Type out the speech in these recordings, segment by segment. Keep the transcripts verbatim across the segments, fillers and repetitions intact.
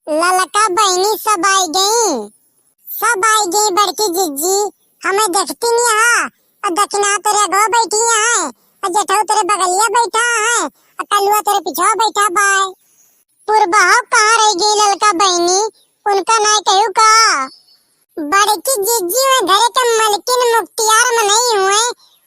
ललका बहिनी सब आइ गई, सब आइ गई बड़की जिज्जी, हमें देखती नहीं हा। और दखिना तेरे अगवा बैठी है, और जेठऊ तेरे बगलिया बैठा है, और कलुआ तेरे पिछवा बैठा बाय। पुरबहव कहाँ रहि गई ललका बहिनी, उनका नाय कहू का? बड़की जिज्जी में घरे के मलकिन मुख्तियार में नहीं हुए,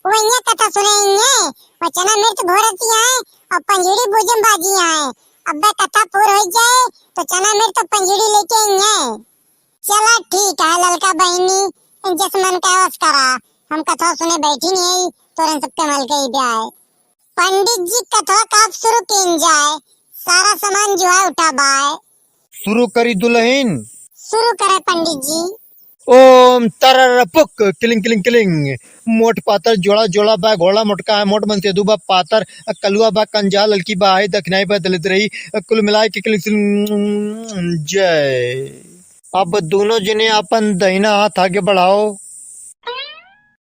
वहिया कथा सुनाई है, वो चना मिर्च भोरती है और पंजीरी भोजन बाजी है। अब्बे कथा पूर हो जाए तो चना मिर्च तो पंजीरी लेके आई है। चला ठीक है ललका बहिनी, जस मन का वस करा, हम कथा सुने बैठी नहीं, तोरन सबके मल के ही ब्याह। पंडित जी, कथवा काब शुरू कीन जाए, सारा सामान जो है उठा बाय। शुरू करी दुलहिन। शुरू करे पंडित जी। ओम तरर पुक, किलिंग किलिंग किलिंग। मोट पातर जोड़ा जोड़ा बा, घोड़ा मोटका है, मोट मन से दू बा पातर, कलुआ बा कंजा, ललकी बा है, दखिनाई बा दलित रही, कुल मिलाए के किलिंग सिलिंग जय। अब दोनों जने अपन दहिना हाथ आगे बढ़ाओ।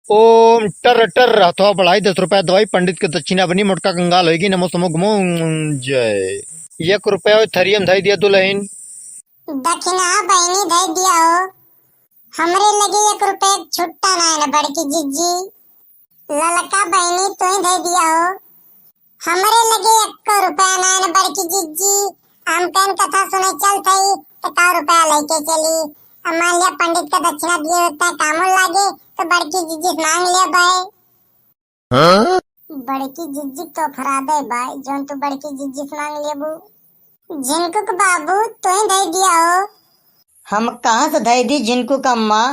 ओम टर टर, हथवा बढ़ाई, दस रुपया दवाई, पंडित के दक्षिणा बनी, मोटका कंगाल होइगी, नमो समो घुमो, जय। एक रुपया ओए थरियम धई दिया दुलहिन। दक्षिणा बहिनी धई दिया हो, हमरे लगे एक रुपया छुट्टा ना है ना बड़की जिज्जी। ललका बहिनी तू ही धई दिया हो, हमरे लगे एक्को रुपया नाय न बड़की जिज्जी। हम कन कथा सुने चल थई, तो का रुपया लेके चली? अब मान लिया पंडित का दक्षिणा दिए उतना कामो लागे, तो बड़की जिज्जी से मांग लिया बाय। हाँ? बड़की जिज्जी तो फरा दे बाय, जौन तू बड़की जिज्जी से मांग लेबू। झिनकुक बाबू, तू ही धई दिया हो। हम कहाँ से धई दी झिनकुक अम्मा?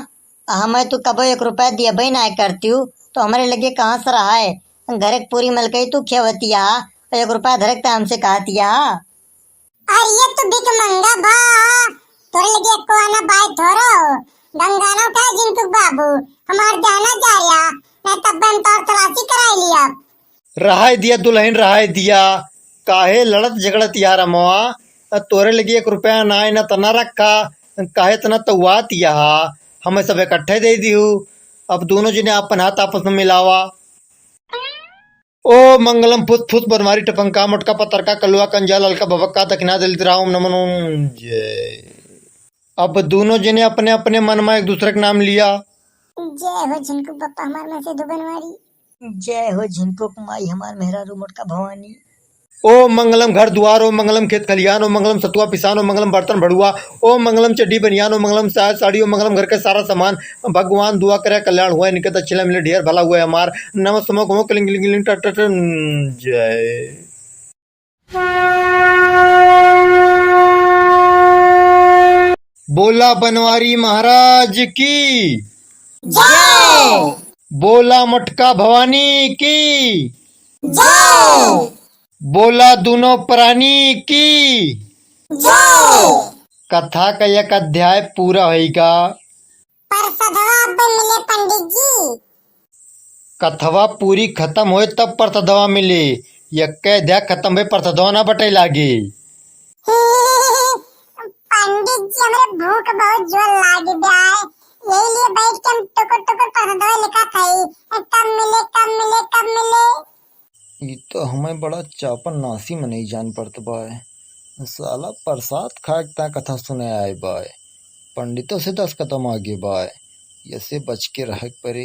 हमें तू कबो एक रुपया दियबे नाय करतियू, तो हमरे लगे कहाँ से रहा है? घरे के पूरी मलकई तू खेवतिया, और एक रुपया धरे के हमसे कहतिया। अरे ये तो भिख मंगा भा, तोरे लगे एको आना बाय थोरो। गंगाना उठा झिनकुक बाबू, हमार जाना जाया, नहीं तब हम तोर तलाशी कराई लिया। रहाई दिया दुलहिन, रहाई दिया। काहे लड़त झगड़त यार अमवा? तोरे लगे एक रुपया ना आए ना तना रखा, काहे तना तौआत यहा? हमें सब इकट्ठे दे दिहू। अब दोनों जने आपन हाथ आपस में मिलावा। ओ मंगलम फुस फुस बनवारी टपंका मोटका पतरका कलुआ कंजा ललका भभक्का दखिना दलित राम नमन ओम जय। अब दोनों जने अपने अपने मन में एक दूसरे के नाम लिया। जय हो झिनकू बप्पा हमार में से दो बनवारी। जय हो झिनकुक माई हमार मेहरारू मोटका भवानी। ओ मंगलम घर दुआर, ओ मंगलम खेत खलिहान, ओ मंगलम सतुआ पिसान, ओ मंगलम बर्तन भड़ुआ, ओ मंगलम चड्डी बनियान, ओ मंगलम साया साड़ी, ओ मंगलम घर के सारा सामान। भगवान दुआ करे कल्याण हुआ, इनके दक्षिणा मिले ढेर भला हुआ हमार। नमः समो कमो कलिंग कलिंग कलिंग ट ट ट, जय। बोला बनवारी महाराज की जय। बोला मटका भवानी की जय। बोला दोनों प्राणी की जय। कथा का एक अध्याय पूरा होइगा। परसधवा अब मिले पंडित जी। कथवा पूरी खतम होए तब परसधवा मिले, यक्के अध्याय खतम होए परसधवा ना बटे लागे। पंडित जी, हमरे भूख बहुत जोर लाग गया है, यही लिए बैठ के हम टुकुर टुकुर परसधवा लिखा था, कब मिले, कब मिले, कब मिले। ई तो हमें बड़ा चापन नासी मनई जान पड़त बाय। साला प्रसाद खाए के ता कथा सुने आए बाय। पंडितों से दस कदम आगे बाय। यसे बच के रहे के परे।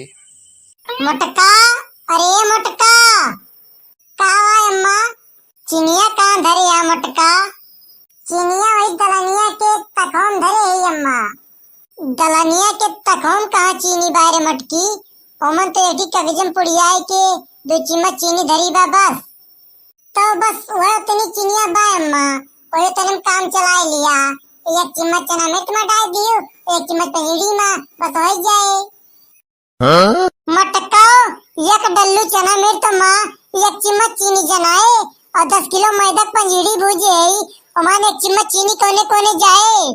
मोटका, अरे मोटका। का हुआ अम्मा? चिनिया कहाँ धरे है मोटका? चिनिया वही दलनिया के तखौन धरे है अम्मा। दलनिया के तखौन कहाँ चीनी बाय रे मटकी? ओमन तो एक ही कगजम पुड़ियाए के दो चिम्मच चीनी धरी बा बस। तो बस वह तनी चिनिया बाय अम्मा, वही तनी में काम चलाए लिया। एक चिम्मच चना मिर्च में डाल दियो, एक चिम्मच पनीरी में, बस हो जाए। हाँ? मटकाओ, एक डल्लू चना मिर्च मा एक चिम्मच चीनी जनाए और दस किलो मैदा क पंजीरी भूजे है, ओमान एक चिम्मच चीनी कोने कोने जाए?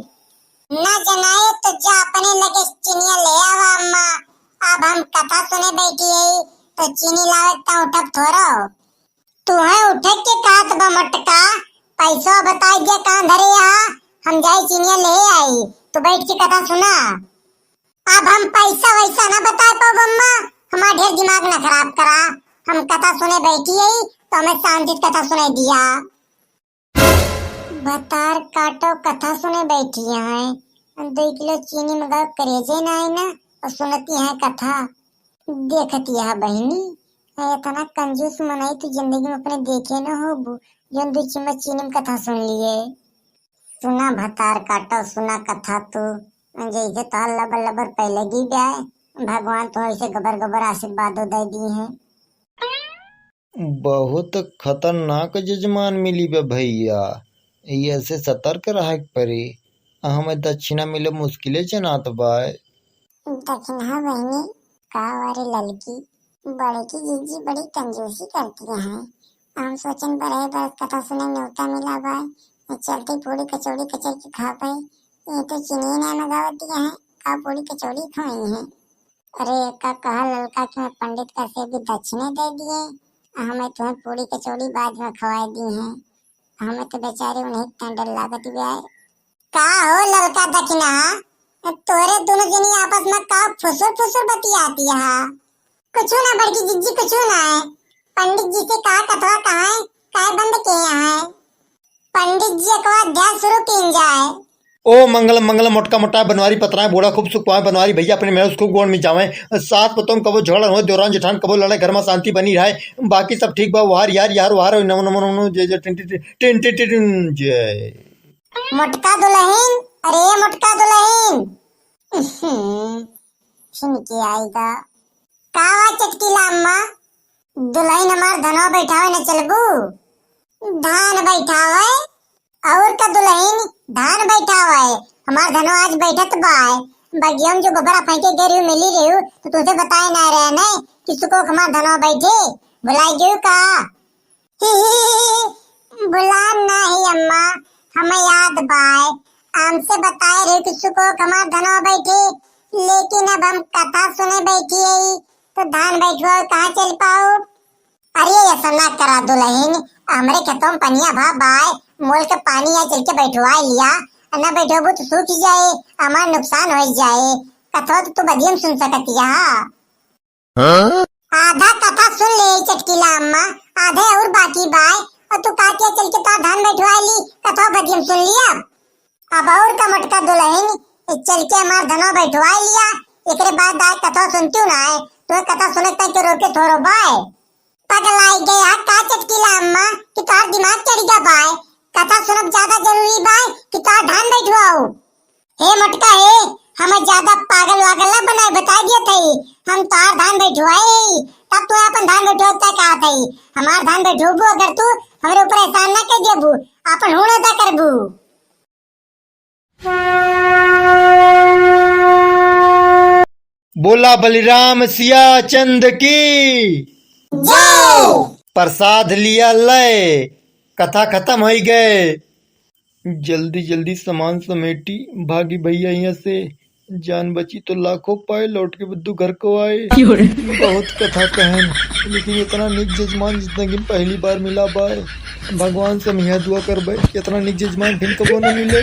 ना जनाए तो जा अपने लगे चिनिया ले आवा अम्मा। अब हम कथा सुने बैठी है तो चीनी लावे ता उठब थोरो। तू है उठे के कहत बा मटका, पैसो बताई दे कहाँ धरे यहाँ, हम जाई चिनिया ले आई, तू बैठ के कथा सुना। अब हम पैसा वैसा ना बता पाओ अम्मा, हमार ढेर दिमाग ना खराब करा। हम कथा सुने बैठी है तो हमें शांति से कथा सुनाई दिया। भतार काटो कथा सुने बैठी हैं, दुइ किलो चीनी मंगाओ, करेजे नाई ना, और सुनती हैं कथा। देखती है बहिनी, एतना कंजूस मनई तू जिंदगी में अपने देखे न होबू, जौन दुइ चम्मच चीनी में कथा सुन लिए। सुना भतार काटो, सुना कथा तू, जैसे तोहर लबर लबर पैलगी ब्याय, भगवान तो ऐसे गबर गबर आशीर्वादो दे दी हैं। बहुत खतरनाक जजमान मिली बे भैया, ये से सतर्क रहे के पड़ी। हमें दक्षिणा मिले मुश्किले जनात बाय। दक्षिणा बहिनी, का वारे ललकी, बड़की जीजी बड़ी कंजूसी करती हैं। हम सोचन बरहे बरस कथा सुने न्योता मिला बाय, चलते पूड़ी कचौड़ी कचर के खा पाए। ये तो चीनी ना मंगावती हैं, का पूड़ी कचौड़ी खवाई हैं। अरे, का कहा ललका कि मैं पंडित का से भी दक्षिणे दे दिए, हमें तुम्हें पूड़ी कचौड़ी बाद में खवाए दी हैं, हमें तो बेचारे उन्हीं इतना डर लागत भी आए। का हो ललका दक्षिणा, तोरे दोनों जनी आपस में का फुसुर फुसुर बतियाती है? कुछ ना बड़की जिज्जी, कुछ ना है। पंडित जी से कहा कथवा कहाँ है, काय बंद किए हैं? पंडित जी, अकवा अध्याय शुरू कीन जाए। ओ मंगलम मंगलम, मोटका मोटा बनवारी पतराए, बूढ़ा खूब सुख पावे बनवारी भैया, अपने मेहनत खूब गोड़ में जावे। सास पतोह में कबो झगड़ा हो, देवरान जेठान कबो लड़े, घर में शांति बनी रहे। बाकी सब ठीक बा, वार यार यार वार, नमो नमो नमो, जय जय टिन टिन टिन टिन टिन टिन, जय। मोटका दुलहिन, अरे मोटका दुलहिन। हम्म, फिन के आएगा। का वा चटकीला अम्मा? दुलहिन हमार धनवा बैठावे न चलबू? धान बैठावे? और का दुलहिन, धान बैठावे? हमार धनवा आज बैठत बाय। बगिया में जो गोबरा फेंके गए रहू, मिली रहू, तो तुझे बताए ना रहे ने कि सुको हमार धनवा बैठे। भुलाई गयू का? भुलान नाही अम्मा, हमें याद बाय, हमसे बताए रहे कि सुको हमार धनवा बैठे, लेकिन अब हम कथा सुने बैठी है, तो धान बैठवा कहाँ चल पाओ? अरे ऐसा ना करा दुलहिन, हमरे खेतों में पनिया भा बाय, मोल के पानी आ चल के बैठवा लिया, न बैठोबू तो सूख जाए, हमार नुकसान हो जाए। कथवा तो तू बदियम सुन सकतिया। हाँ? आधा कथा सुन ले चटकीला अम्मा, आधे और बाकी बाय, और तू काटिया चल के तोर धान बैठवा ली, कथा बदियम सुन लिया। अब और का मोटका दुलहिन, चल के हमार धनवा बैठवा लिया, एकरे बाद आए कथा सुनती ना है, तो कथा सुने तक के रोके थोरो बाय। पगलाई गया का चटकीला अम्मा कि तोर दिमाग चढ़ गया बाय, कथा सुनब ज्यादा जरूरी बाय कि तोर धान बैठवाओ? हे मोटका हे, हमें ज्यादा पागल वागल ना बनाए, बताई दिया थई। हम तार धान बैठवाए ही, तब तू अपन धान बैठवा का कहा थई। हमार धान बैठोबू अगर तू हमरे ऊपर एहसान ना कर देबू, अपन हुण अदा करबू। बोला बलिराम सिया चंद की। जय। प्रसाद लिया लय, कथा खत्म होई गए। जल्दी जल्दी सामान समेटी, भागी भैया यहाँ से। जान बची तो लाखों पाए, लौट के बुद्धू घर को आए। क्यों रे? बहुत कथा कहन, लेकिन इतना निक जजमान जिंदगी में पहली बार मिला बाय। भगवान से हम यह दुआ करबे कि इतना निक जजमान फिर कबो न मिले।